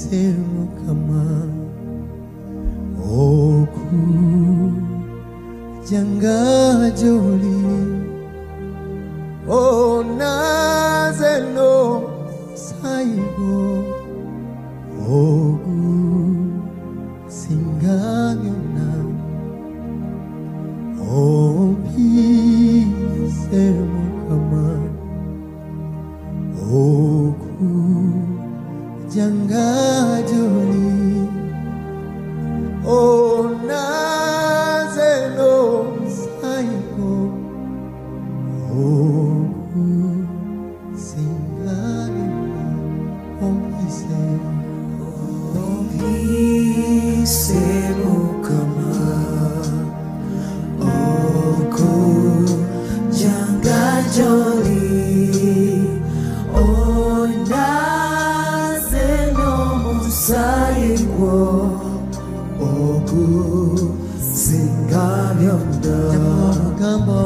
Ompise Mukama okujjanga gy'oli onaze n'omusaayi gwo ogusinga byonna ompise Mukama okujjanga gy'oli onaze n'omusaayi gwo ogusinga byonna ompise Ompise Mukama okujjanga gy'oli onaze n'omusaayi gwo ogusinga byonna Mukama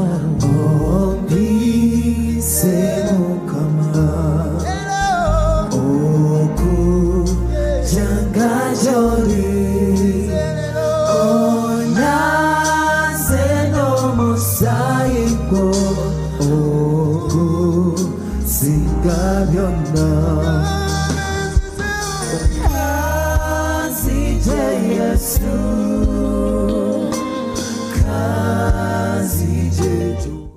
ompise Mukama okujjanga gy'oli onaze n'omusaayi gwo ogusinga byonna Kazije Yesu kazije gy'oli.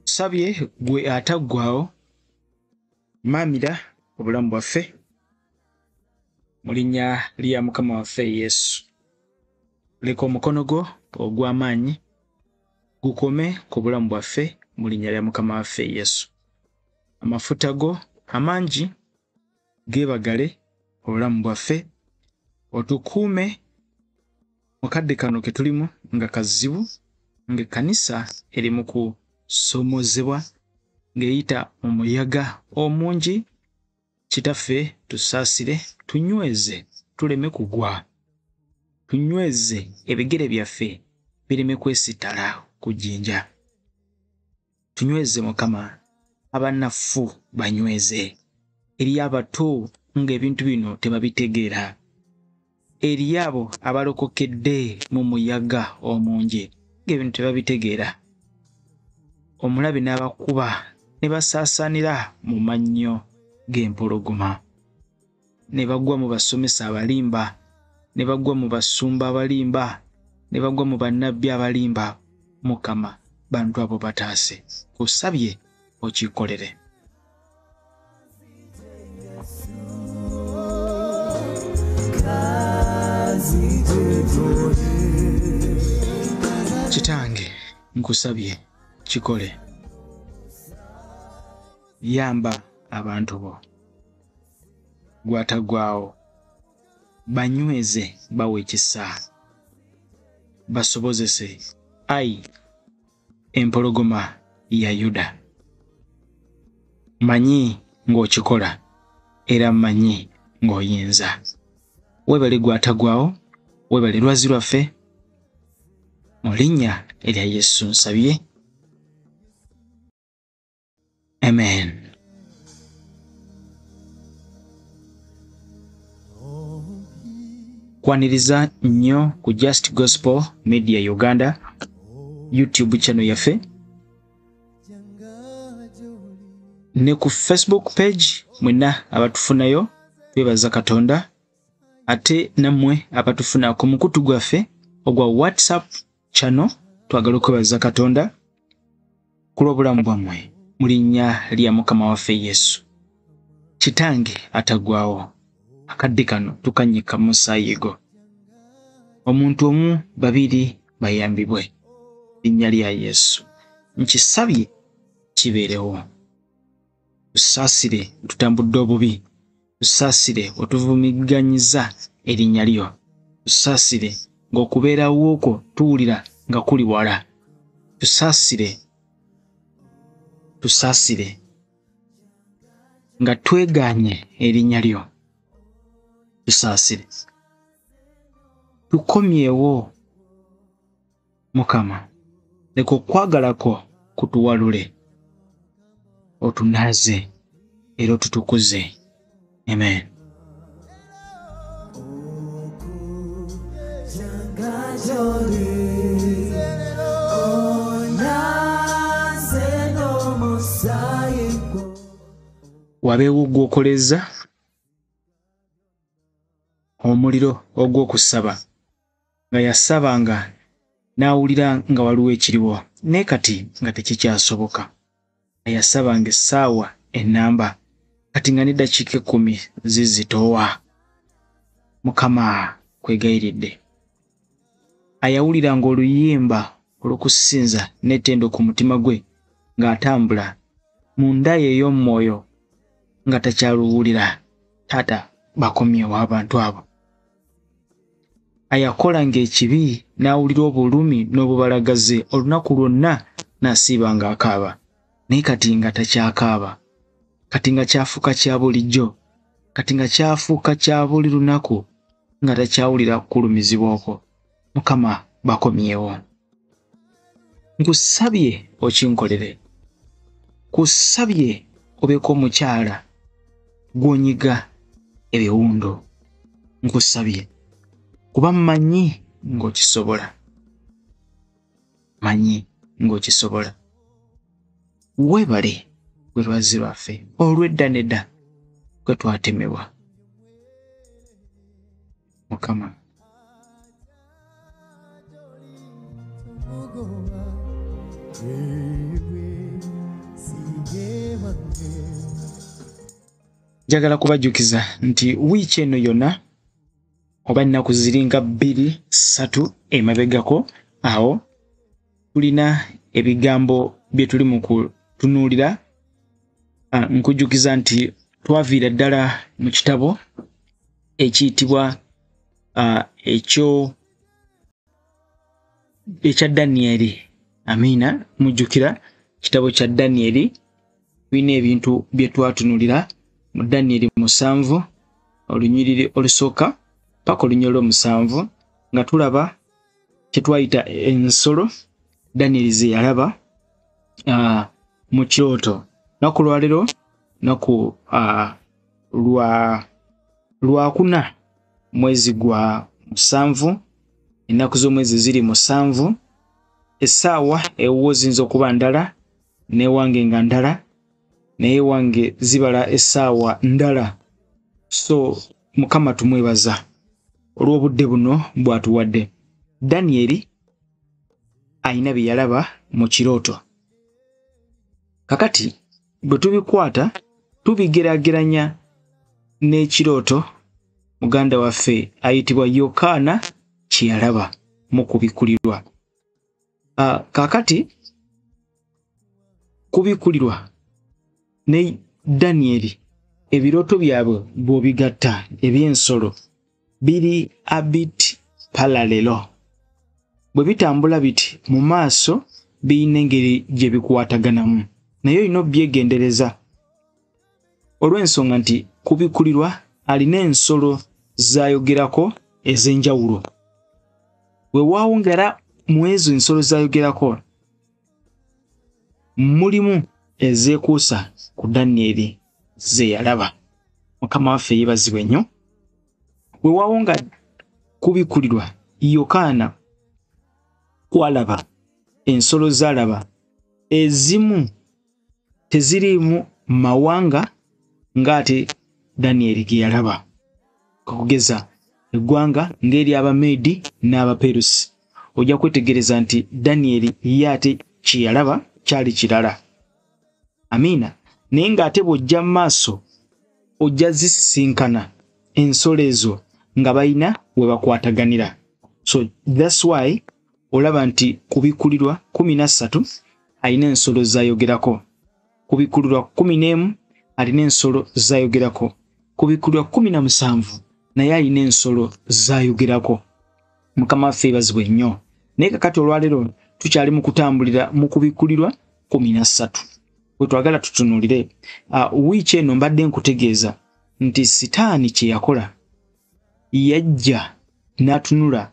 Tusabye gwe ataggwaawo maamira obulamu bwaffe mu linnya lya Mukama waffe Yesu. Leka omukono gwo ogw'amaanyi gukome ku bulamu bwaffe mu linnya lya Mukama waffe Yesu. Amafuta go amangi geebagale obulamu bwaffe, otukuume mu kadde kano ke tulimu nga kazibu, ng'ekkanisa eri mu kusoomozebwa ng'eyita mu muyaga omungi. Kitaffe tusaasire, tunyweze tuleme kugwa, tunyweze ebigere byaffe bireme kwesittala ku jjinja. Tunyweze Mukama, abanafu banyweze, eri abato ng'ebintu bino tebabitegeera, eri abo abalokokedde mu muyaga omungi ng'ebintu tebabitegeera, omulabe n'abakuba ne basaasaanira mu mannyo g'empologoma, ne bagwa mu basomesa abalimba, ne bagwa mu basumba abalimba, ne bagwa mu bannabbi abalimba. Mukama, bantu abo bataase, kusabye okikolere. Kazije gy'oli. Kitange, nkusabye kikole, yamba abantu bo gwataggwaawo, banyweze, bawe ekisa, basobozese. Ayi empologoma ya Yuda, manyi ng'okikola era mmanyi ng'oyinza. Weebale gwataggwaawo, weebale lwazi lwaffe, mu linnya erya Yesu nsabye, amen. Kwaniriza nnyo ku Just Gospel Media Uganda YouTube channel yaffe ne ku Facebook page. Mwenna abatufunayo twebaza Katonda, ate nammwe abatufuna ku mukutu gwaffe ogwa WhatsApp channel twagala okwebaza Katonda ku lw'obulamu bwammwe mu linnya lya Mukama waffe Yesu. Kitange ataggwaawo, akadde kano tukanyika mu musaayi gwo, omuntu omu babiri bayambibwe linnya lya Yesu. Nkisabye kibeerewo. Tusaasire tutambudde obubi, tusaasire otuvumiganyiza erinnya lyo, tusaasire ng'okubeerawo kwo tuwulira nga kuli wala, tusaasire Tusaasire nga twegaanye erinnya lyo. Tusaasire, tukomyewo Mukama. Leka okwagala kwo kutuwalule, otunaaze era otutukuze. Amen. Wabeewo gw'okoleza omuliro ogw'okusaba, nga yasabanga n'awulira nga waliwo ekiriwo, naye kati nga tekikyasoboka. Yasabanga essaawa ennamba, kati nga n'eddakiika 10 zizitowa. Mukama kwegayiridde. Ayawuliranga oluyimba olw'okusinza n'ettendo ku mutima gwe ng'atambula mu nda ye ey'omwoyo nga takyaluwulira. Taata, bakomyewo abantu abo. Ayakolanga ekibi n'awulira obulumi n'obubalagaze olunaku lwonna, n'asiibanga akaaba, naye kati nga takyakaaba. Kati nga kyafuuka kya bulijjo, kati nga kyafuuka kya buli lunaku, nga takyawulira kulumizibwa okwo. Mukama, bakomyewo. Nkusabye okinkolere. Kusabye obeeko omukyala gw'onyiga ebiwundu. Nkusabye kuba mmanyi ng'okisobola, manyi ng'okisobola. Weebale gwe lwazi lwaffe olw'edda nedda kwe twatemebwa. Mukama, njagala kubajjukiza nti wiiki eno yonna oba ennaku ziringa 2-3 emabegako awo tulina ebigambo bye tuli mu kutunuulira. Nkujjukiza nti twaviira ddala mu kitabo ekiyitibwa ekyo ekya Danieri. Amiina, mujjukira kitabo kya Danieri. Tulina ebintu bye twatunuulira mu Danieri 7 olunyiriri olusooka paka olunyiriri olw'omusanvu, nga tulaba kye twayita ensolo Danieri ze yalaba mu kirooto. Naku lwaleero naku lwakuna mwezi gwa 7, ennaku z'omwezi ziri 7. Essaawa ewuwo ziyinza okuba ndala n'ewange nga ndala, naye wange zibala essaawa ndala. So Mukama tumwebaza olw'obudde buno bw'atuwadde. Danieri ayina bye yalaba mu kirooto. Kakati bwe tubikwata tubigeraageranya n'ekirooto muganda waffe ayitibwa Yokaana kye yalaba mu kubikulirwa. Kakati kubikulirwa ne Danieri ebirooto byabwe bw'obigatta eby'ensolo biri a bit parallel. Bwe bitambula biti mu maaso birina engeri gye bikwataganamu, naye olina obyegendereza olw'ensonga nti kubikulirwa alina ensolo z'ayogerako ez'enjawulo. Weewaawo ng'era mu ezo ensolo z'ayogerako mulimu ezeekuusa ku Danieri ze yalaba. Mukama waffe yeebazibwe nnyo. Weewaawo nga kubikulirwa Yokaana kwalaba ensolo z'alaba ezimu teziriimu mawanga ng'ate Danieri ge yalaba, okugeza eggwanga ng'ery'Abameedi n'Abaperusi. Ojja kwetegereza nti Danieri ye ate kye yalaba kyali kirala. Amiina. Naye ng'ate bw'ojja mu maaso ojja zisisinkana ensolo ezo nga balina we bakwataganira. So that's why olaba nti kubikulirwa 13 alina ensolo z'ayogerako, kubikulirwa 11 alina ensolo z'ayogerako, kubikulirwa 17 naye alina ensolo z'ayogerako. Mukama waffe yeebazibwe nnyo. Naye kakati olwaleero tukyali mu kutambulira mu kubikulirwa 13. Bwe twagala tutunuulire wiiki eno, mbadde nkutegeeza nti Sitaani kye yakola, yajja n'atunula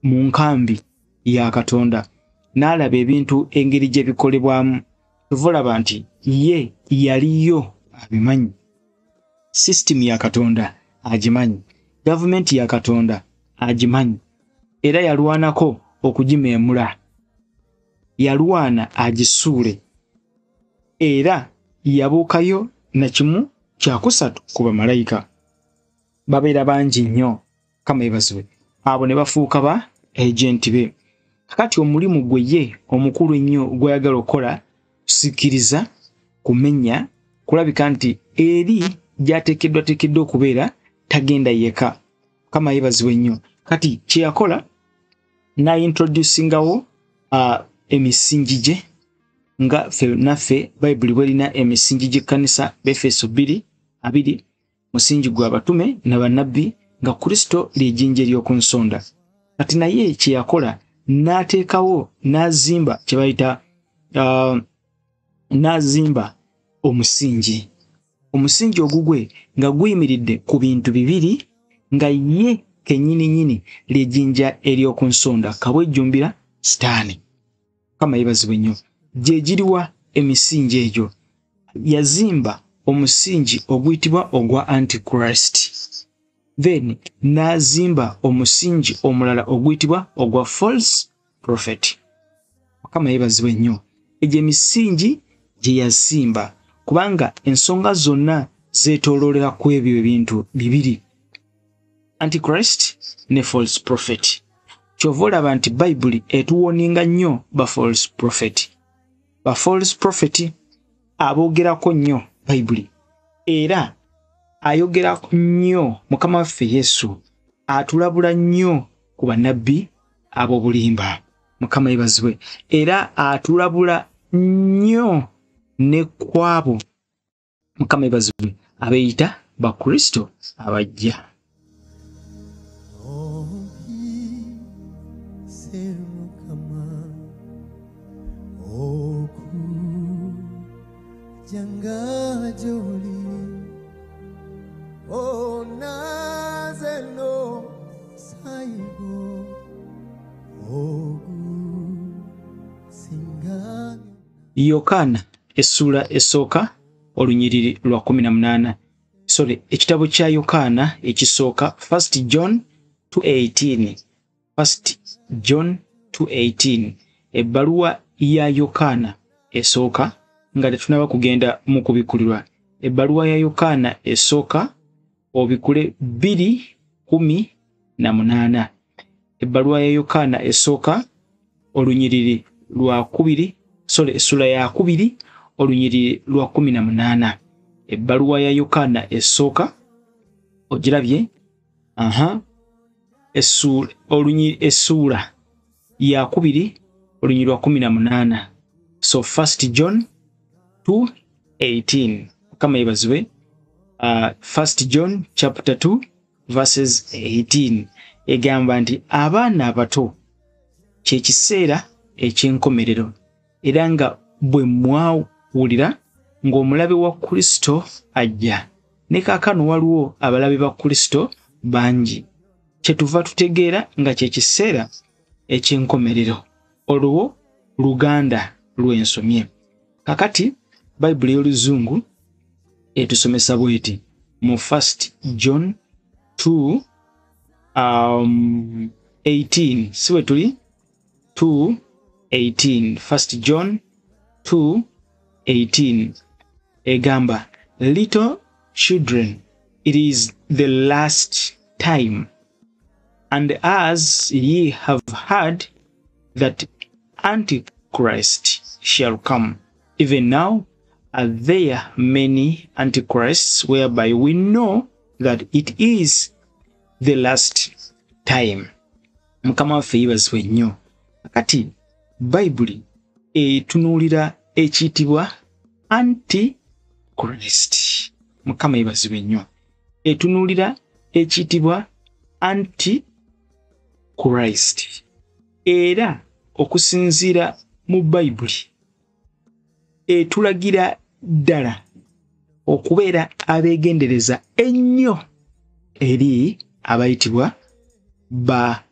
mu nkambi ya Katonda n'alaba ebintu engeri gye bikolebwamu. Tuva olaba nti ye yaliyo abimanyi, sisitimu ya Katonda agimanyi, gavumenti ya Katonda agimanyi, era yalwanako okugimeemula, yalwana agisuule, era yabuukayo na 1/3 ku bamalayika. Babeera bangi nnyo, Mukama yeebazibwe, abo ne bafuuka ba agenti be. Kakati omulimu gwe ye omukulu ennyo gw'ayagala okukola kusikiriza, kumenya, kulabika nti eri gy'ateekeddwateekeddwa okubeera tagenda yeka. Mukama yeebazibwe nnyo. Kati kye yakola, n'aintroducingawo emisingi gye, nga ffe naffe Bayibuli bwerina emisingi gy'ekkanisa, Befeso 2:20, musingi gwa batume na bannabbi, nga Kristo ly'ejjinja ery'oku nsonda. Kati naye kye yakola, n'ateekawo, n'azimba kye bayita n'azimba omusingi. Omusingi ogugwe nga guyimiridde ku bintu bibiri, nga ye kennyini nnyini ly'ejjinja ery'oku nsonda, kabwejjumbira Sitaani. Mukama yeebazibwe nnyo. Gye giriwa emisingi egyo? Yazimba omusingi oguyitibwa ogwa Antichrist, then n'azimba omusingi omulala oguyitibwa ogwa false prophet. Mukama yeebazibwe nnyo. Egyo emisingi gye yazimba, kubanga ensonga zonna zeetooloolera ku ebyo ebintu bibiri, Antichrist ne false prophet. Kyova olaba nti Bayibuli etuwarninga nnyo ba false prophet. Ba false prophet aboogerako nnyo Bayibuli, era ayogera nnyo Mukama waffe Yesu, atulabula nnyo ku bannabbi ab'obulimba. Mukama yeebazibwe. Era atulabula nnyo ne kwabo, Mukama yeebazibwe, abeeyita Bakristo abajja. Ompise Mukama okujjanga gy'oli, onaze n'omusaayi gwo ogusinga. Yokaana essuula esooka olunyiriri lwa 18, sorry, ekitabo kya Yokaana ekisooka, 1 John 2:18, 1 John 2:18, ebbaluwa ya Yokaana esooka, nga tetunaba kugenda mu kubikkulirwa. Ebbaluwa ya Yokaana esooka, obikule 2:18. Ebbaluwa ya Yokaana esooka olunyiriri lwa kubiri, sorry, essula ya kubiri olunyiriri lwa 18. Ebbaluwa ya Yokaana esooka, ogirabye? Aha, essuula ya kubiri olunyiriri lwa 18. So 1 John 2:18. Mukama yeebazibwe. 1 John chapter 2 verses 18 egamba nti, "Abaana abato, kyekiseera eky'enkomerero, era nga bwe mwawulira ng'omulabe wa Kristo ajja, ne kaakano waliwo abalabe ba Kristo bangi, kyetuva tutegeera nga kyekiseera eky'enkomerero." Olwo Luganda lwensomye. Kakati Bayibuli y'Oluzungu etusomesa bweti mu 1 John 2 18, si bwe tuli? 2 18, 1 John 2 18 egamba, "Little children, it is the last time, and as ye have heard that Antichrist shall come, even now are there many antichrists, whereby we know that it is the last time." Mukama waffe yeebazibwe nnyo. Kati Bayibuli etunuulira ekiyitibwa Antichrist. Mukama yeebazibwe nnyo. Etunuulira ekiyitibwa Antichrist, era okusinziira mu Bayibuli etulagira ddala okubeera abeegendereza ennyo eri abayitibwa ba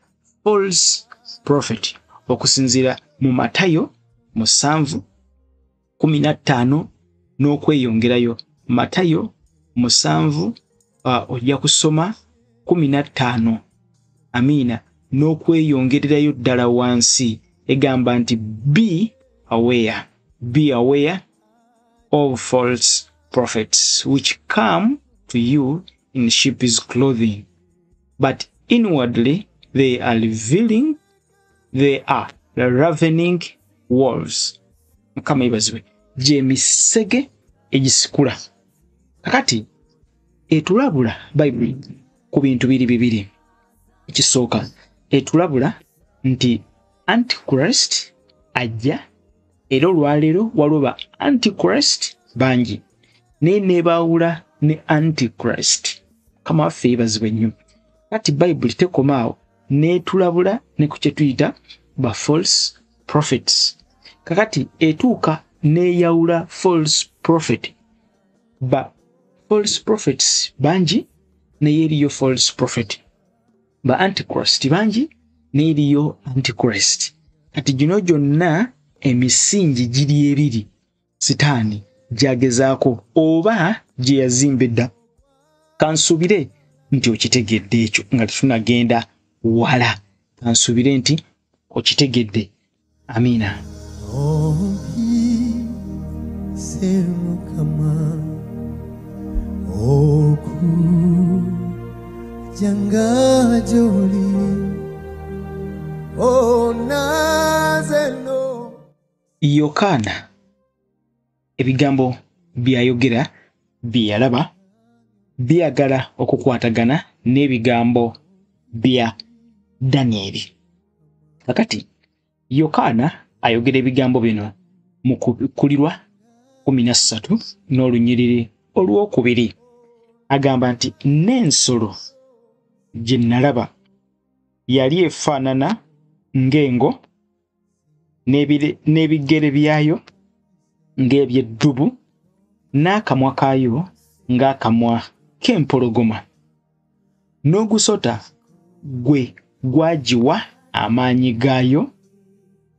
false prophet, okusinziira mu Matayo 7:15 n'okweyongerayo. Matayo 7 ojja kusoma 15, amiina, n'okweyongererayo ddala wansi. Egamba nti be aware of false prophets which come to you in sheep's clothing, but inwardly they are revealing, they are ravening wolves. Mukama yebazibwe. Gyemisege egisikula. Kakati etulabula Bayibuli ku bintu biri bibiri. Ekisooka, etulabula nti Antichrist ajja, era olwaleero waliwo ba Antichrist bangi, naye nebaawula ne Antichrist. Mukama waffe yeebazibwe nnyo. Kati Bayibuli tekoma awo, n'etulabula ne ku kye tuyita ba false prophets. Kakati etuuka n'eyawula false prophet. Ba false prophets bangi, naye eriyo false prophet. Ba Antichrist bangi, naye eriyo Antichrist. Kati gino gyonna emisingi giri ebiri Sitaani gy'agezaako oba gye yazimba edda. Kansuubire nti okitegedde ekyo nga tetunagenda wala. Kansuubire nti okitegedde. Amiina. Ompise Mukama okujjanga gy'oli, onaze no. Yokaana ebigambo byayogera bye yalaba byagala okukwatagana n'ebigambo bya Danyeri. Kakati Yokaana ayogera ebigambo bino mu Kubikkulirwa 13 n'olunyiriri olwokubiri. Agamba nti n'ensolo gye nalaba yali efaanana ng'engo, n'ebigere byayo ng'eby'eddubu, n'akamwa kaayo ng'akamwa k'empologoma. N'ogusota gwe gwagiwa amaanyi gaayo,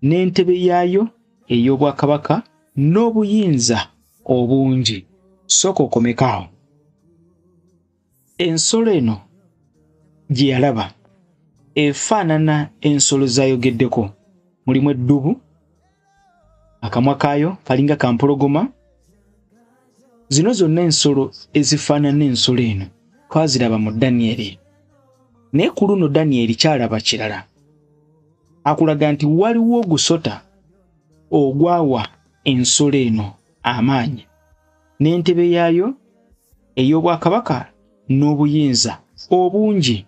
n'entebe yaayo ey'obwakabaka, n'obuyinza obungi. Sooka okomeko awo. Ensolo eno gye yalaba efaanana ensolo z'ayogeddeko. Mulimu eddubu, akamwa kaayo kalinga kampologoma. Zino zonna ensolo ezifaanana ensolo eno twaziraba mu Danyeri. Naye ku luno Danyeri kyalaba kirala. Akulaga nti waliwo ogusota ogwawa ensolo eno amaanyi, n'entebe yaayo ey'obwakabaka n'obuyinza obungi.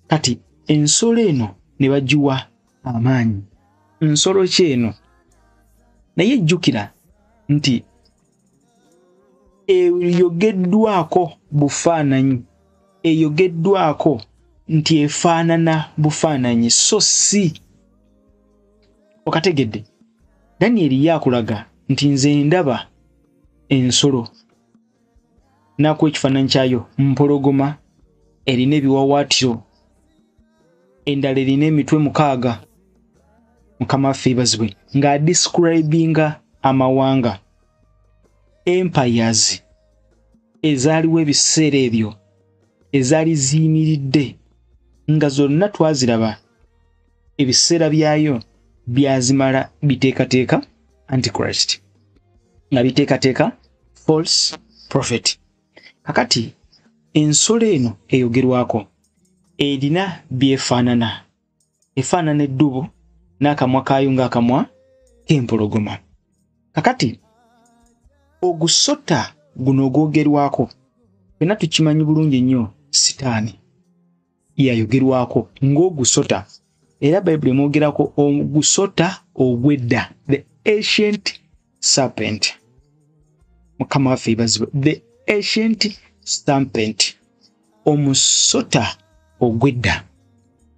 Kati ensolo eno ne bagiwa amaanyi. Nsolo ki eno? Naye jjukira nti eyogeddwako bufaananyi, eyogeddwako nti efaanana bufaananyi, so si. Okategedde? Danyeri yakulaga nti nze ndaba ensolo, n'akuwa ekifaananyi kyayo, mpologoma erina ebiwaawaatiro, endala erina emitwe 6. Mukama waffe yeebazibwe. Ng'adescribinga amawanga, empires ezaaliwo ebiseera ebyo, ezaali ziyimiridde, nga zonna twaziraba ebiseera byayo byazimala biteekateeka Antichrist, nga biteekateeka false prophet. Kakati ensolo eno eyogerwako erina byefaanana. Efaanana eddubu, n'akamwa kaayo ng'akamwa k'empologoma. Kakati ogusota guno ogwogerwako ffenna tukimanyi bulungi nnyo, Sitaani yayogerwako ng'ogusota, era Bayibuli emwogerako ogusota ogw'edda, the ancient serpent. Mukama waffe yeebazibwe. The ancient serpent, omusota ogw'edda.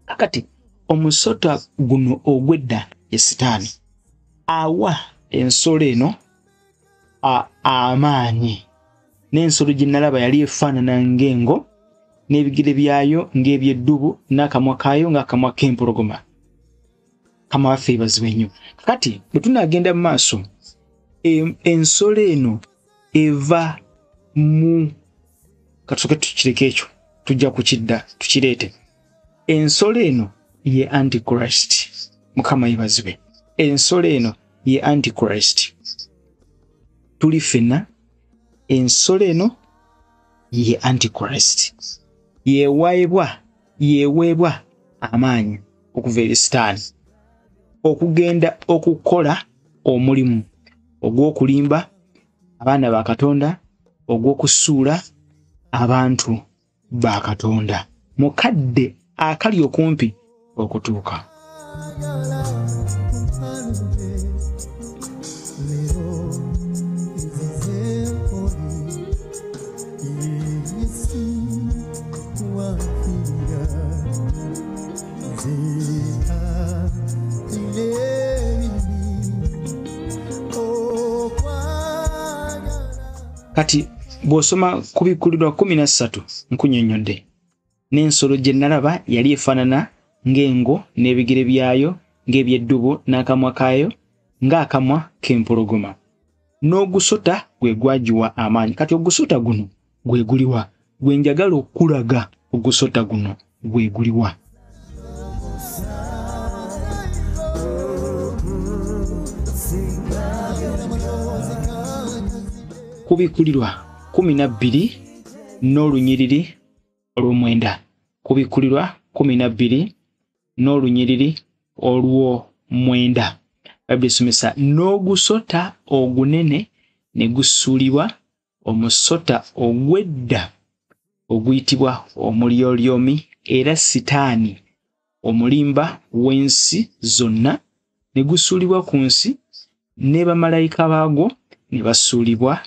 Kakati omusota guno ogw'edda ye Sitaani, awa ensolo eno amaanyi. N'ensolo gye nalaba yali efaanana ng'engo, n'ebigere byayo ng'eby'eddubu, n'akamwa kaayo ng'akamwa k'empologoma. Mukama waffe yeebazibwe nnyo. Kati bwe tunaagenda mu maaso, ensolo eno eva mu, katusooke tukireke ekyo, tujja kukidda tukireete. Ensolo eno ye Antichrist. Mukama yeebazibwe. Ensolo eno ye Antichrist. Tuli ffenna. Ensolo eno ye Antichrist. Yeweebwa amaanyi okuva eri Sitaani okugenda okukola omulimu ogw'okulimba abaana ba Katonda, ogw'okusuula abantu ba Katonda mu kadde akali okumpi okutuuka. Kati bw'osoma Kubikkulirwa 13 nkunnyonnyodde, n'ensolo gye nalaba yali efaanana ng'engo, n'ebigere byayo ng'eby'eddubu, n'akamwa kaayo ng'akamwa k'empologoma. N'ogusota gwe gwagiwa amaanyi. Kati ogusota guno gwe guliwa? Gwe njagala okulaga ogusota guno gwe guliwa. Kubikkulirwa 12 n'olunyiriri olw'omwenda. Kubikkulirwa 12 n'olunyiriri olw'omwenda. Bayibuli esomesa, n'ogusota ogunene ne gusuulibwa, omusota ogw'edda oguyitibwa Omulyolyomi era Sitaani omulimba w'ensi zonna, ne gusuulibwa ku nsi, ne bamalayika baagwo ne basuulibwa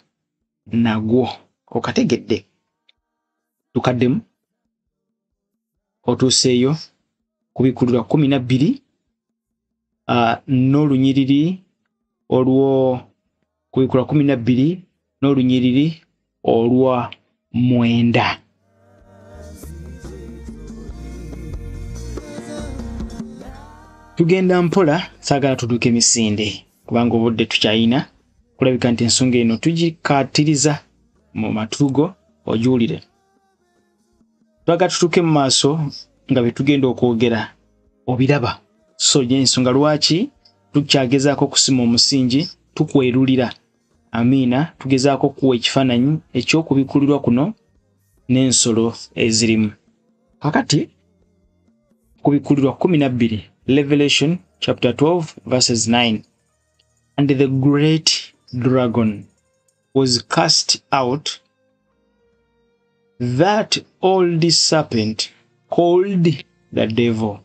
nagwo. Okategedde? Tukaddemu otuuseeyo Kubikkulirwa 12 n'olunyiriri olwo, Kubikkulirwa 12 n'olunyiriri olwa 9. Tugenda mpola, saagala tuduke emisinde kubanga obudde tukyayina. Kulabika nti ensonga eno tugikkaatiriza mu matugo ogiwulire. Twagala tutuuke mu maaso nga bye tugenda okwogera obiraba. So ensonga lwaki tukyagezaako okusima omusingi, tukwerulira. Amiina, tugezaako okuwa ekifaananyi eky'okubikkulirwa kuno n'ensolo ezirimu. Kakati Kubikkulirwa 12, Revelation chapter 12 verses 9. And the great dragon was cast out, that old serpent called the devil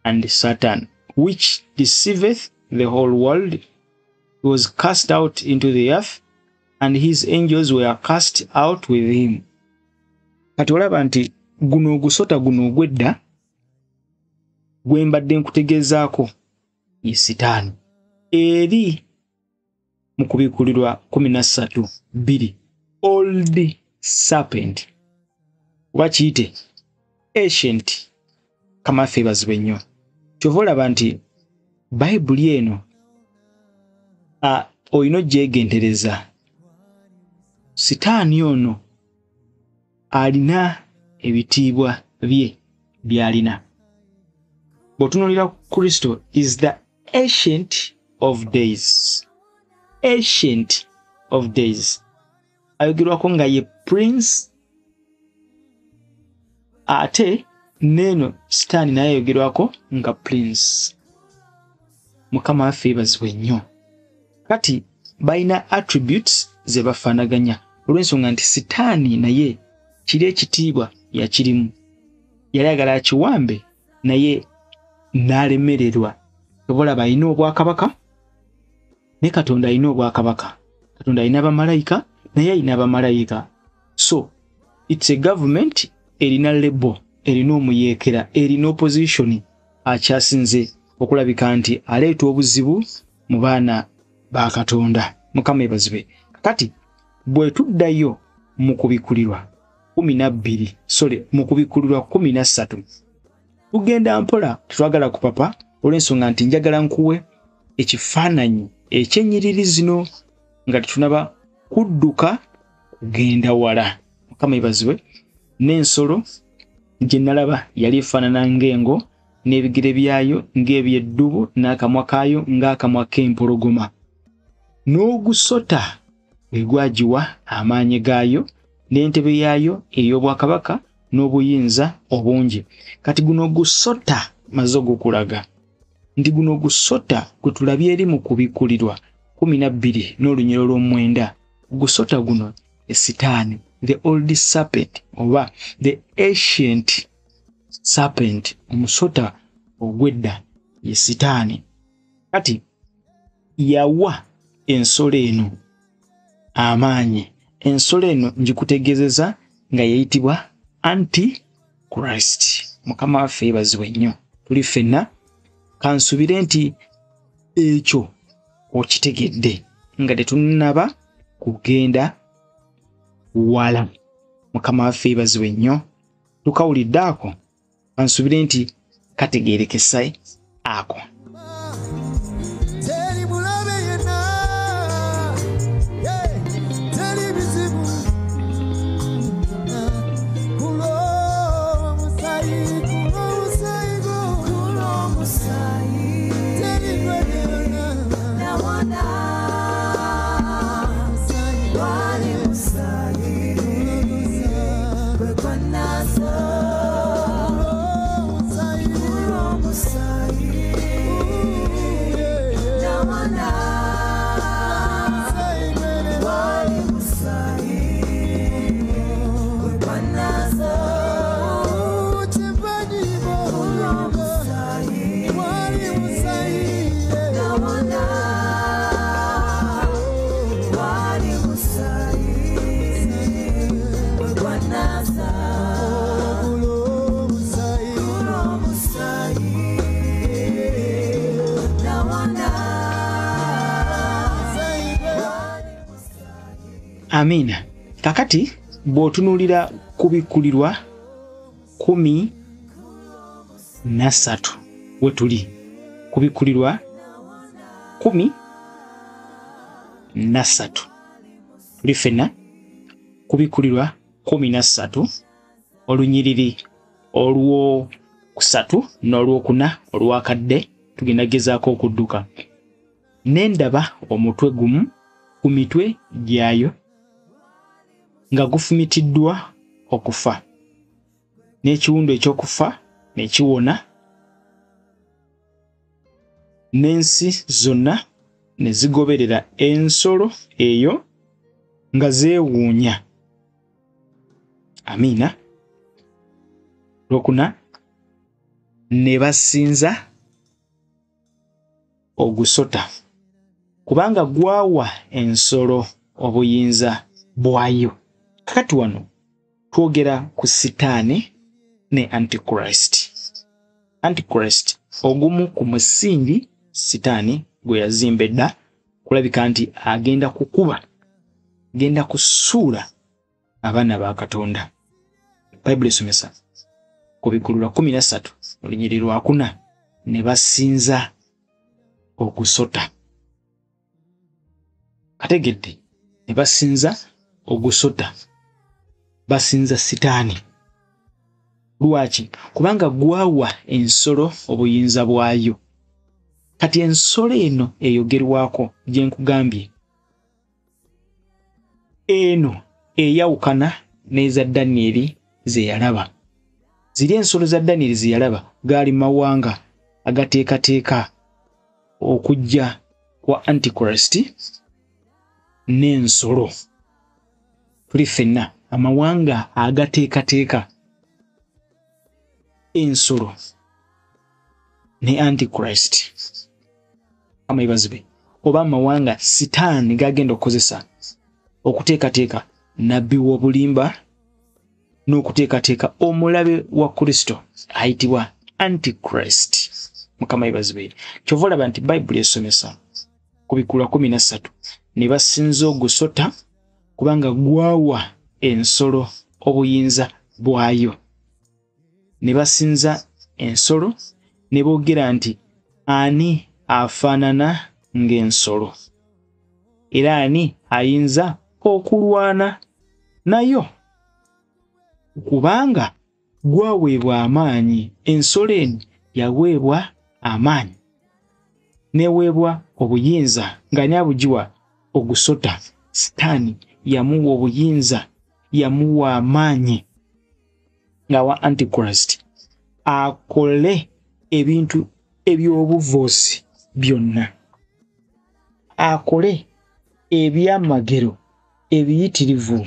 and Satan, which deceiveth the whole world. He was cast out into the earth, and his angels were cast out with him. Kati olaba nti guno ogusota guno ogw'edda gwe mbadde nkutegeezaako ye Sitaani. Eri mu Kubikkulirwa 13:2, old serpent, oba kiyite ancient. Mukama waffe yeebazibwe nnyo. Kyova olaba nti Bayibuli eno olina ogyegendereza. Sitaani ono alina ebitiibwa bye by'alina. Bw'otunuulira Kristo is the ancient of days. Ancient of days. Ayogerwako nga ye prince, ate n'eno Sitaani naye ayogerwako nga prince. Mukama waffe yeebazibwe nnyo. Kati balina attributes ze bafaanaganya olw'ensonga nti Sitaani naye kiri ekitiibwa yakirimu. Yali ayagala akiwambe naye n'alemererwa. Oba olaba alina obwakabaka, ne Katonda alina obwakabaka. Katonda alina bamalayika, naye alina bamalayika. So it's a government erina label, erina omuyeekera, erina opposition akyasinze okulabika nti aleeta obuzibu mu baana ba Katonda. Mukama yeebazibwe. Kati bwe tuddayo mu Kubikulirwa 12, sorry, mu Kubikulirwa 13, tugenda mpola, tetwagala kupapa olw'ensonga nti njagala nkuwe ekifaananyi ekyennyiriri zino nga tetunaba kudduka kugenda wala. Mukama yeebazibwe. N'ensolo gye nalaba yali efaanana ng'engo, n'ebigere byayo ng'eby'eddubu, n'akamwa kaayo ng'akamwa k'empologoma. N'ogusota gwe gwagiwa amaanyi gaayo, n'entebe yaayo ey'obwakabaka n'obuyinza obungi. Kati guno ogusota maze ogukulaga nti guno ogusota gwe tulabye eri mu Kubikulirwa 12 n'olunyiriri olw'omwenda. Ogusota guno esitaani, the old serpent oba the ancient serpent, omusota ogw'edda ye sitaani. Kati yawa ensolo eno amaanyi. Ensolo eno ngikutegeezeza nga yeyitibwa Antichrist. Mukama waffe yeebazibwe nnyo. Tuli ffenna, kansubire nti ekyo okitegedde nga tetunnaba kugenda wala. Mukama waffe yeebazibwe nnyo. Tukawulidde ako, kansubire nti kategeerekesa ako. Amina. Kakati bw'otunuulira Kubikulirwa 13 we tuli, Kubikulirwa 13 tuli ffenna, Kubikulirwa 13 olunyiriri olwokusatu n'olwokuna olwakadde tugenda gezaako okudduka. Ne ndaba omutwe gumu ku mitwe gyayo nga gufumitiddwa okufa, n'ekiwundu ekyokufa ne kiwona, n'ensi zonna ne zigoberera ensolo eyo nga zeewuunya. Amiina. Olwokuna, ne basinza ogusota, kubanga gwawa ensolo obuyinza bwayo. Kakati wano twogera ku sitaani ne Antichrist. Antichrist ogumu ku musingi sitaani gwe yazimba edda, kulabika nti agenda kukuba, agenda kusuula abaana ba Katonda. Bayibuli esomesa Kubikulirwa 13 olunyiriri lwakuna, ne basinza ogusota. Kategedde, ne basinza ogusota, basinza sitaani. Lwaki? Kubanga gwawa ensolo obuyinza bwayo. Kati ensolo eno eyogerwako gye nkugambye eno eyawukana n'eza Danieri ze yalaba. Ziri ensolo za Danieri ze yalaba gaali mawanga agateekateeka okujja kwa Antichrist n'ensolo. Tuli ffenna amawanga agateekateeka ensolo ne Antichrist. Amayibazibe oba amawanga sitaani gagenda okukozesa okuteekateeka nabbi w'obulimba n'okuteekateeka omulabe wa Kristo ayitibwa Antichrist. Mukama yeebazibwe. Kyova olaba nti Bayibuli esomesa Kubikulwa 13, ne basinza ogusota kubanga gwawa ensolo obuyinza bwayo. Ne basinza ensolo ne boogera nti ani afaanana ng'ensolo, era ani ayinza okulwana nayo? Kubanga gwaweebwa amaanyi. Ensolo eno yaweebwa amaanyi neweebwa obuyinza. Ng'ani abugiwa? Ogusota. Sitaani yamuwa obuyinza, yamuwa amaanyi ng'awa Antichrist akole ebintu eby'obuvoosi byonna, akole ebyamagero ebiyitirivu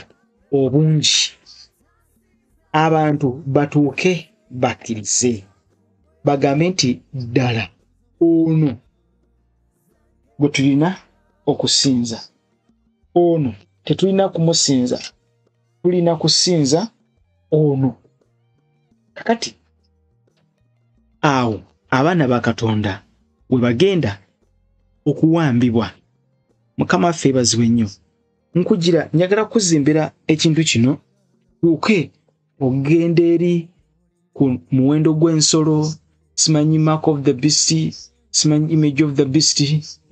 obungi, abantu batuuke bakkirize bagambe nti ddala ono gwe tulina okusinza, ono tetulina kumusinza, tulina kusinza ono. Kakati awo abaana ba Katonda we bagenda okuwambibwa. Mukama waffe yeebazibwe nnyo. Nkugira njagala kuzimbira ekintu kino tuuke ogenda eri ku muwendo gw'ensolo, simanyi mark of the beast, simanyi image of the beast,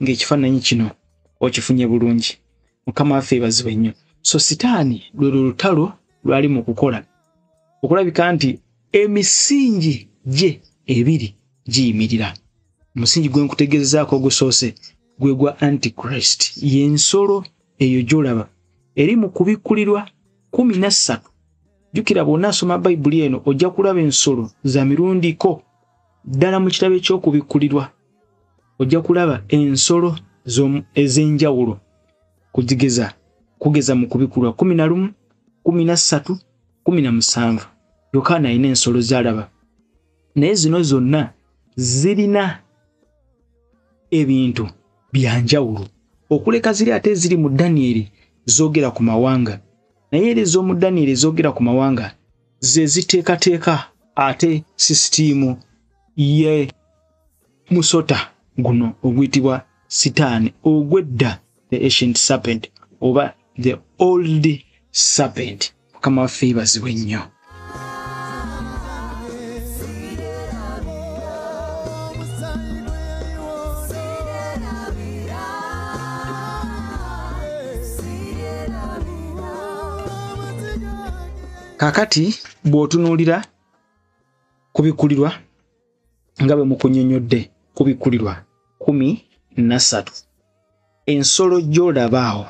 ng'ekifaananyi kino okifunye bulungi. Mukama waffe yeebazibwe nnyo. So Sitaani lwe lutalo lwali mu kukola okulabika nti emisingi gye ebiri giyimirira. Omusingi gwe nkutegeezaako ogusoose gwe gwa Antichrist, y'ensolo eyo gy'olaba eri mu Kubikkulirwa 13. Jjukira bw'onaasoma Bayibuli eno ojja kulaba ensolo za mirundiko ddala mu kitabo eky'Okubikkulirwa. Ojja kulaba ensolo ez'enjawulo kugeza kugeza mu Kubikkulirwa 11, 13, 17. Yokaana alina ensolo z'alaba, naye zino zonna zirina ebintu bya njawulo. Okuleka ziri ate ziri mu Danyeri zoogera ku mawanga, naye era ez'omu Danyeri zoogera ku mawanga ze ziteekateeka ate sisitiimu ye musota guno oguyitibwa Sitaani ogw'edda, the ancient serpent oba the old serpent. Mukama waffe yeebazibwe nnyo. Kaakati bw'otunuulira Kubikkulirwa nga bwe mukunnyonnyodde, Kubikkulirwa 13, ensolo gy'olaba awo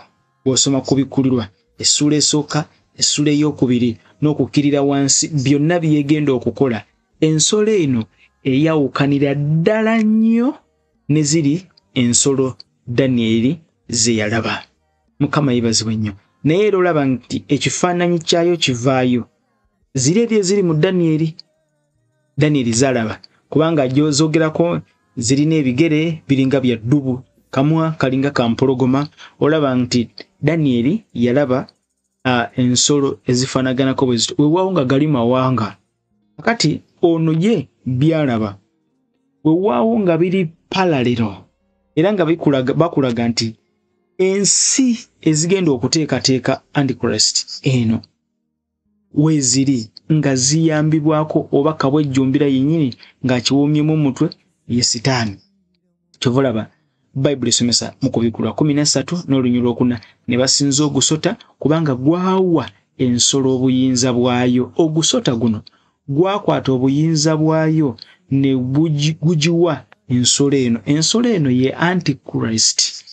bw'osoma Kubikkulirwa essuula esooka, essuula ey'okubiri n'okukkirira wansi, byonna byegenda okukola, ensolo eno eyawukanira ddala nnyo ne ziri ensolo Danyeri ze yalaba. Mukama yeebazibwe nnyo. Naye era olaba nti ekifaananyi kyayo kivaayo ziri eri eziri mu Danyeri. Danyeri zalaba kubanga gy'ozogerako zirina ebigere biringa bya ddubu, kamwa kalinga kampologoma. Olaba nti Danyeri yalaba ensolo ezifaanaganako bwe zityo, weewaawo nga gali mawanga. Kakati ono ye byalaba weewaawo nga biri palalero, era nga bakulaga nti ensi ezigenda okuteekateeka Antichrist eno weeziri nga ziyambibwako oba kabwejjumbira yennyini ng'akiwomyemu omutwe ye Sitaani. Kyova olaba Bayibuli esomesa mu Kubikkulwa 13 n'olunyiriri lwokuna, ne basinza ogusota kubanga gwawa ensolo obuyinza bwayo. Ogusota guno gwakwata obuyinza bwayo ne gugiwa ensolo eno. Ensolo eno ye Antichrist.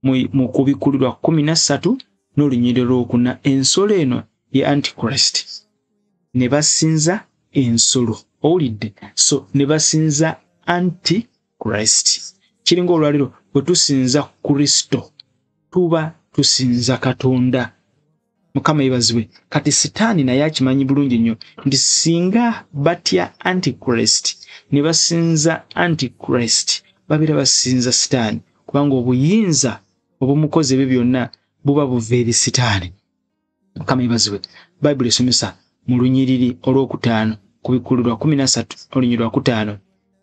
Mu Kubikkulirwa 13 n'olunyiriri lwokuna, ensolo eno ye Antichrist. Ne basinza ensolo. Owulidde? So ne basinza Antichrist. Kiringa olwaleero bwe tusinza Kristo tuba tusinza Katonda. Mukama yeebazibwe. Kati Sitaani naye akimanyi bulungi nnyo nti singa batya Antichrist ne basinza Antichrist, babeera basinza Sitaani, kubanga obuyinza obumukoze ebyo byonna buba buva eri Sitaani. Mukama yeebazibwe. Bayibuli esomesa mu lunyiriri olwokutaano, Kubikkulirwa 13 olunyiriri lwakutaano,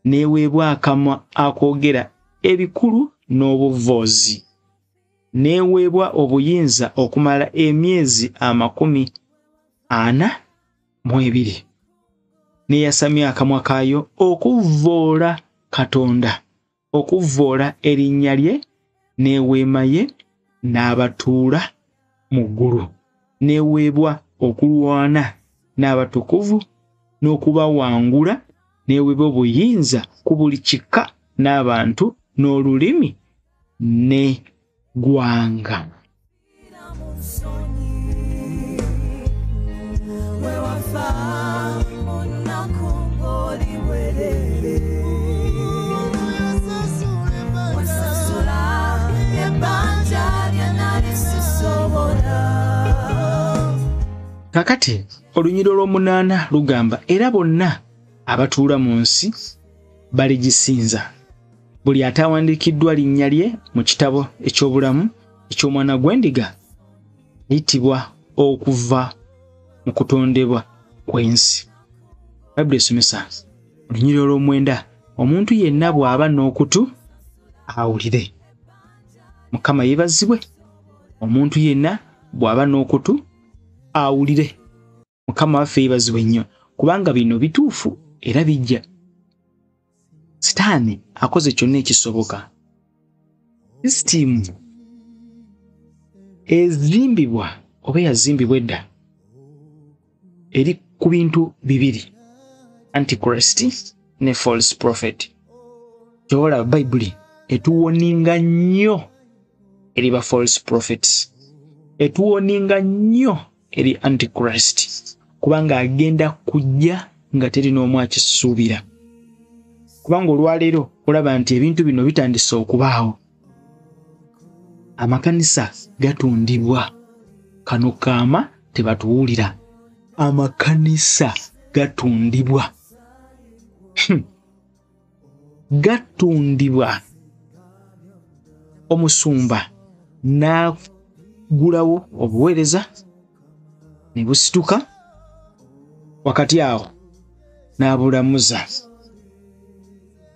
n'eweebwa akamwa akoogera ebikulu n'obuvoozi, n'eweebwa obuyinza okumala emyezi 42. Neyasamya akamwa kaayo okuvvoola Katonda, okuvvoola erinnya lye n'eweema ye n'abatuula mu ggulu. N'eweebwa okulwana n'abatukuvu n'okubawangula, n'eweebwa obuyinza ku buli kika n'abantu n'olulimi n'eggwanga. Kakati olunyiriri olw'omunaana lugamba, era bonna abatuula mu nsi baligisinza, buli atawandiikiddwa linnya lye mu kitabo eky'obulamu eky'omwana gw'endiga liyitibwa okuva mu kutondebwa kw'ensi. Bayibuli esomesa olunyiriri olw'omwenda, omuntu yenna bw'aba n'okutu awulire. Mukama yeebazibwe. Omuntu yenna bw'aba n'okutu awulire. Mukama waffe yeebazibwe nnyo, kubanga bino bituufu era bijja. Sitaani akoze kyonna ekisoboka. Sisitiimu ezimbibwa oba eyazimbibwa edda eri ku bintu bibiri, Antichrist ne false prophet. Ky'olaba Bayibuli etuwoninga nnyo eri ba false prophets, etuwoninga nnyo eri Antichrist, kubanga agenda kujja nga teri n'omu akisuubira. Kubanga olwaleero olaba nti ebintu bino bitandise okubaawo. Amakanisa gatundibwa, kano kaama tebatuwulira. Amakanisa gatundibwa, gatundibwa. Omusumba n'agulawo obuweereza ne busituka, wakati awo n'abulamuza.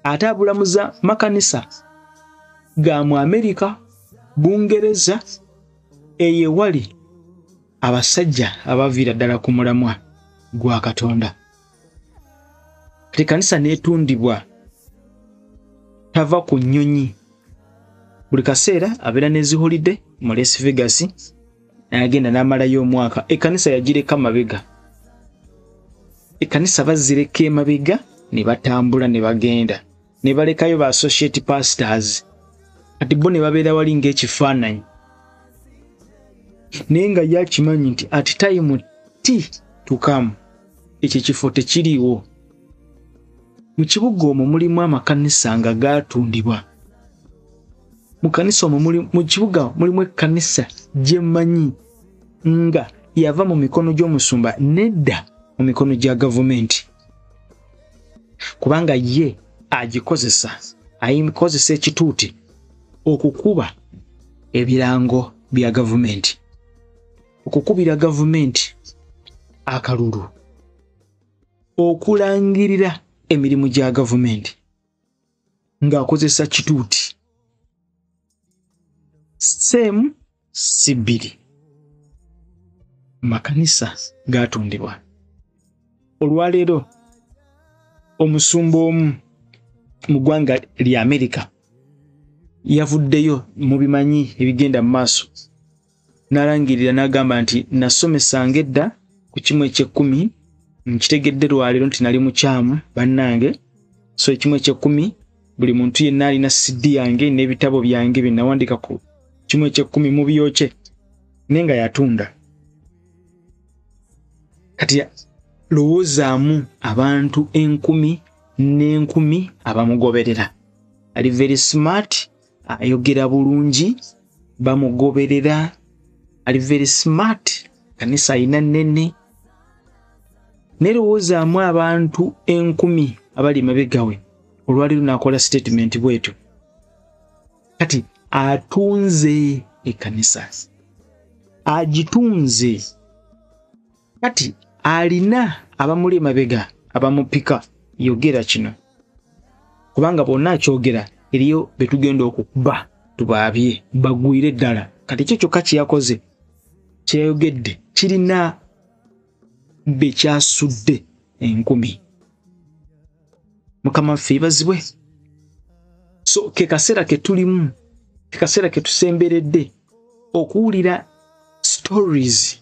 Ate abulamuza makanisa ga mu Amerika, Bungereza, eyo ewali abasajja abaviira ddala ku mulamwa gwa Katonda. Kati ekkanisa n'etundibwa, tava ku nnyonyi. Buli kaseera abeera ne zi holiday mu Las Vegas, n'agenda n'amalayo omwaka. Ekkanisa yagireka mabega. Ekkanisa bazireka emabega ne batambula ne bagenda, ne balekayo ba associate pastors. Kati bo ne babeera wali ng'ekifaananyi, naye nga ye akimanyi nti at time t to come ekyo ekifo tekiriiwo. Mu kibuga omwo mulimu amakanisa nga gaatundibwa. Mu kanisa omwo mu kibuga mulimu ekkanisa gye mmanyi nga yava mu mikono gy'omusumba nedda mu mikono gya gavumenti, kubanga ye agikozesa, ayikozesa ekituuti okukuba ebirango bya gavumenti, okukubira gavumenti akalulu, okulangirira emirimu gya gavumenti ng'akozesa kituuti. Seemu si bbiri. Makanisa gatundibwa. Olwaleero omusumba omu mu ggwanga lya Amerika yavuddeyo, mubimanyi ebigenda mu maaso, n'alangirira n'agamba nti nasomesanga edda ku kimu eky'ekkumi, nkitegedde lwaleero nti nali mukyamu bannange. So ekimu eky'ekkumi, buli muntu yenna alina CD yange n'ebitabo byange bye nawandiika ku kimu eky'ekkumi mubyokye, naye nga yatunda. Kati lowoozaamu abantu enkumi n'enkumi abamugoberera. Ali very smart, ayogera bulungi, bamugoberera, ali very smart, kanisa ayina nnene. Nerowoozaamu abantu enkumi abali emabega we, olwaleero n'akola statement bw'etyo. Kati atunze ekkanisa, agitunze. Kati alina abamuli emabega abamupika, yogera kino, kubanga bonna akyogera Eriyo betugenda okukuba tubaabye bagwire ddala. Kati ekyo kyokka kye yakoze, kyeyayogedde kirina bekyasudde enkumi. Mukama waffe yeebazibwe. So ke kaseera ke tulimu, ke kaseera ke tusemberedde okuwulira stories,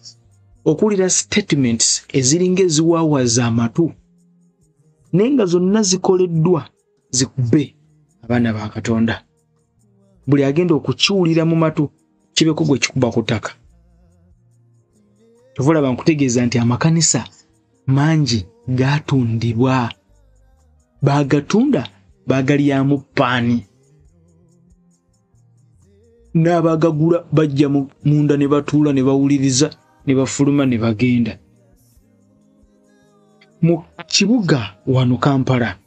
okuwulira statements eziringa eziwaawaza amatu, naye nga zonna zikoleddwa zikube abaana ba Katonda. Buli agenda okukiwulira mu matu kibeko gwe kikuba ku ttaka. Kyova olaba nkutegeeza nti amakanisa mangi gaatundibwa, baagatunda baagalyamu paani, n'abagagula bajja munda ne batuula ne bawuliriza ne bafuluma ne bagenda. Mu kibuga wano Kampala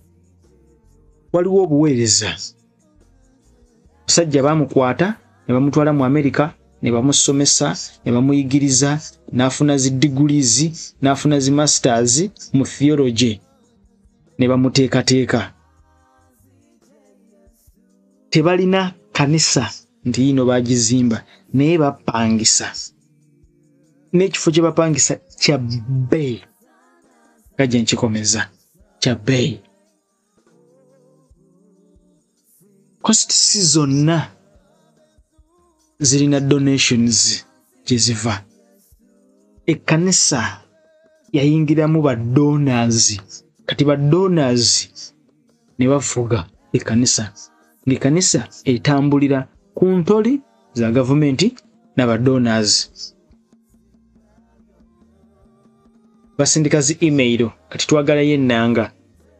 waliwo obuweereza. Omusajja baamukwata ne bamutwala mu Amerika ne bamusomesa ne bamuyigiriza, n'afuna zi degrees, n'afuna zi masters mu theology, ne bamuteekateeka. Tebalina kanisa nti yino bagizimba, naye bapangisa, n'ekifo kye bapangisa kya bbeeyi. Kajja nkikomeza, kya bbeeyi. Costs zonna zirina donations gye ziva. Ekkanisa yayingiramu ba donors. Kati ba donors ne bafuga ekkanisa, ng'ekkanisa etambulira ku ntoli za gavumenti n'aba donors. Basindika zi email, kati twagalayo ennanga,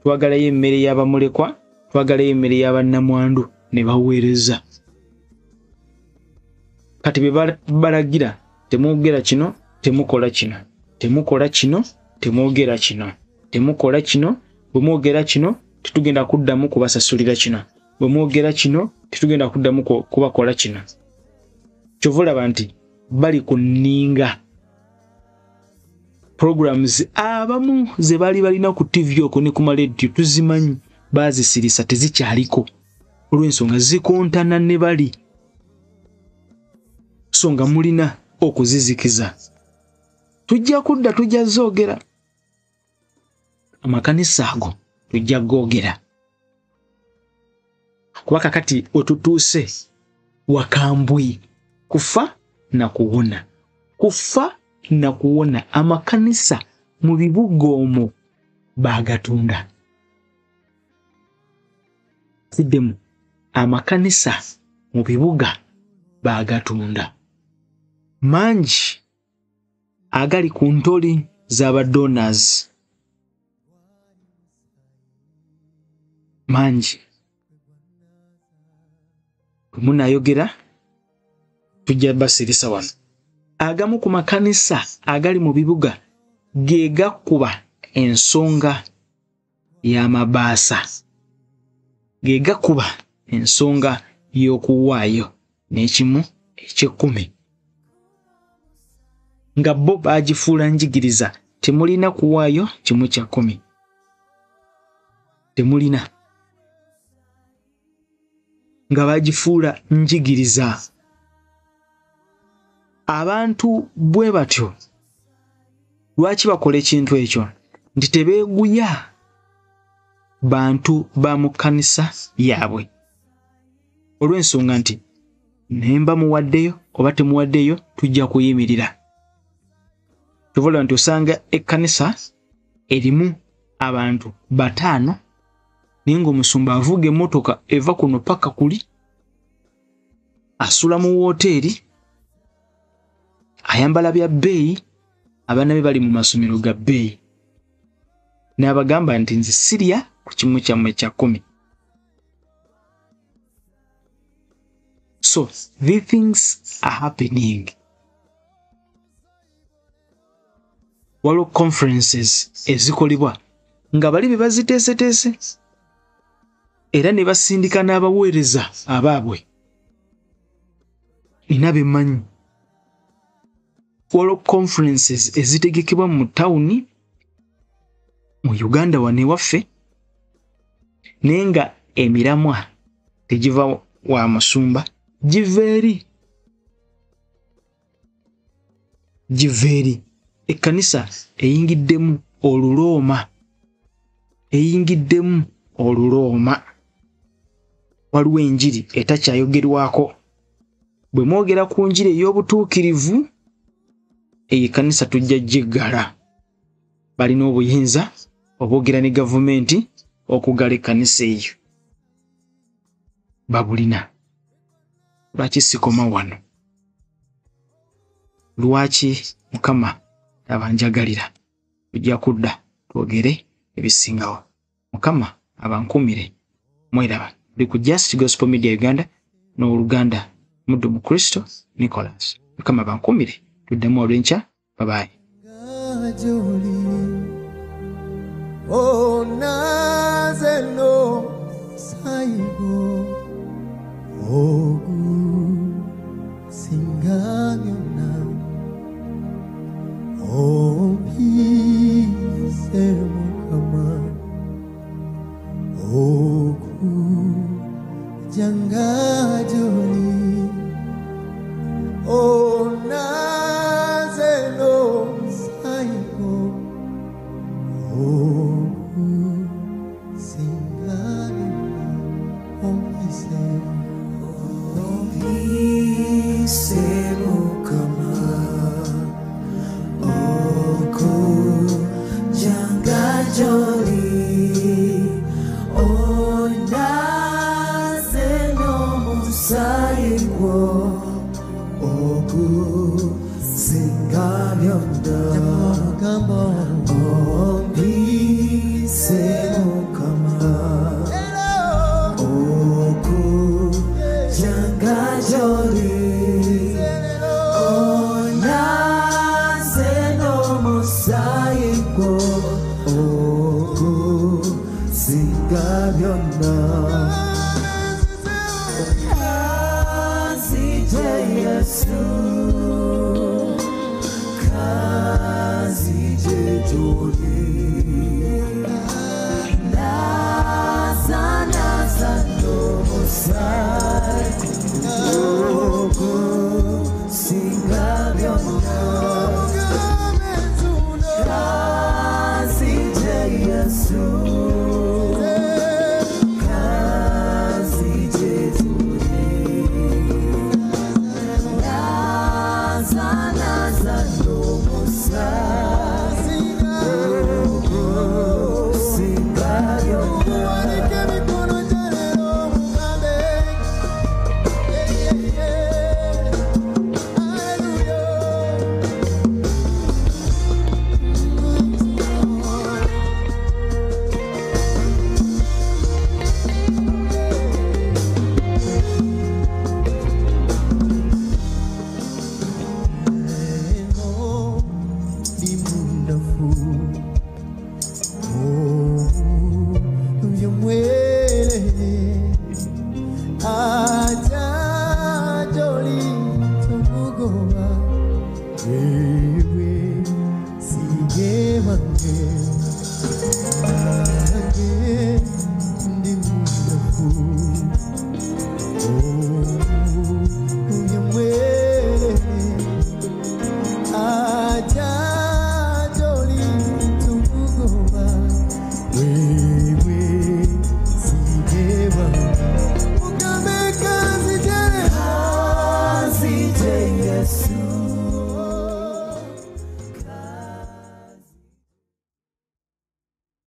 twagalayo emmere y'abamulekwa, twagalayo emmere y'abannamwandu, ne baweereza. Kati bye balagira, temwogera kino, temukola kino, temukola kino, temwogera kino, temukola kino, bwe mwogera kino tetugenda kuddamu kubasasulira kino, bwe mwogera kino tetugenda kuddamu kubakola kino. Kyova olaba nti bali ku nninga. Programs abamu ze baali balina ku TV okwo ne ku maleediyo tuzimanyi, baazisirisa tezikyaliko olw'ensonga zikontana ne bali, so nga mulina okuzizikiza. Tujja kudda, tujja zoogera. Amakanisa ago tujja googera, kuba kakati wetutuuse wakambwi, kufa na kuwona, kufa na kuwona. Amakanisa mu bibuga omwo baagatunda. Siddemu, amakanisa mu bibuga baagatunda mangi agali ku ntoli z'aba donors mangi. Bwe munaayogera tujja basirisa wano. Agamu ku makanisa agali mu bibuga ge gakuba ensonga y'amabaasa, ge gakuba ensonga y'okuwaayo n'ekimu eky'ekkumi, nga bo baagifuula njigiriza. Temulina kuwaayo kimu kya kkumi, temulina, nga baagifuula njigiriza. Abantu bwe batyo lwaki bakola ekintu ekyo? Nti tebeeguya bantu ba mu kkanisa yaabwe, olw'ensonga nti nemba muwaddeyo oba temuwaddeyo tujja kuyimirira. Kyova olaba nti osanga ekkanisa erimu abantu 5, naye ng'omusumba avuga emmotoka eva kuno paka kuli, asula mu wooteeri, ayambala bya bbeeyi, abaana be bali mu masomero ga bbeeyi, n'abagamba nti nze sirya ku kimu kyammwe kya 10. So these things are happening. Waliwo conferences ezikolebwa nga bali be baziteeseteese era ne basindika n'abaweereza abaabwe. Nina be mmanyi. Waliwo conferences ezitegekebwa mu tawuni mu Uganda wano ewaffe, naye nga emiramwa Tegiva wa musumba, giva eri, giva eri. Ekkanisa eyingiddemu olulooma, eyingiddemu olulooma. Waliwo enjiri etakyayogerwako. Bwe mwogera ku njiri ey'obutuukirivu, eyo ekkanisa tujja giggala. Balina obuyinza obwogera ne gavumenti okuggala ekkanisa eyo, babulina. Lwaki sikoma wano? Lwaki Mukama abanjagalira? Tujja kudda twogere ebisingawo. Mukama abankumire. Mweraba tuli ku Just Gospel Media Uganda n'oluganda muddu mu Kristo Nicholas. Mukama abankumire, tuddemu olw'enkya. Babayi. Joli onaze no saigo ogu singa byonna ompise Mukama okujanga gy'oli onaze no saigo ogu singa byonna ompise Ompise Mukama okujanga gy'oli onaze n'omusaayi gwo okusinga byonna. Mugamba Ompise Mukama okujanga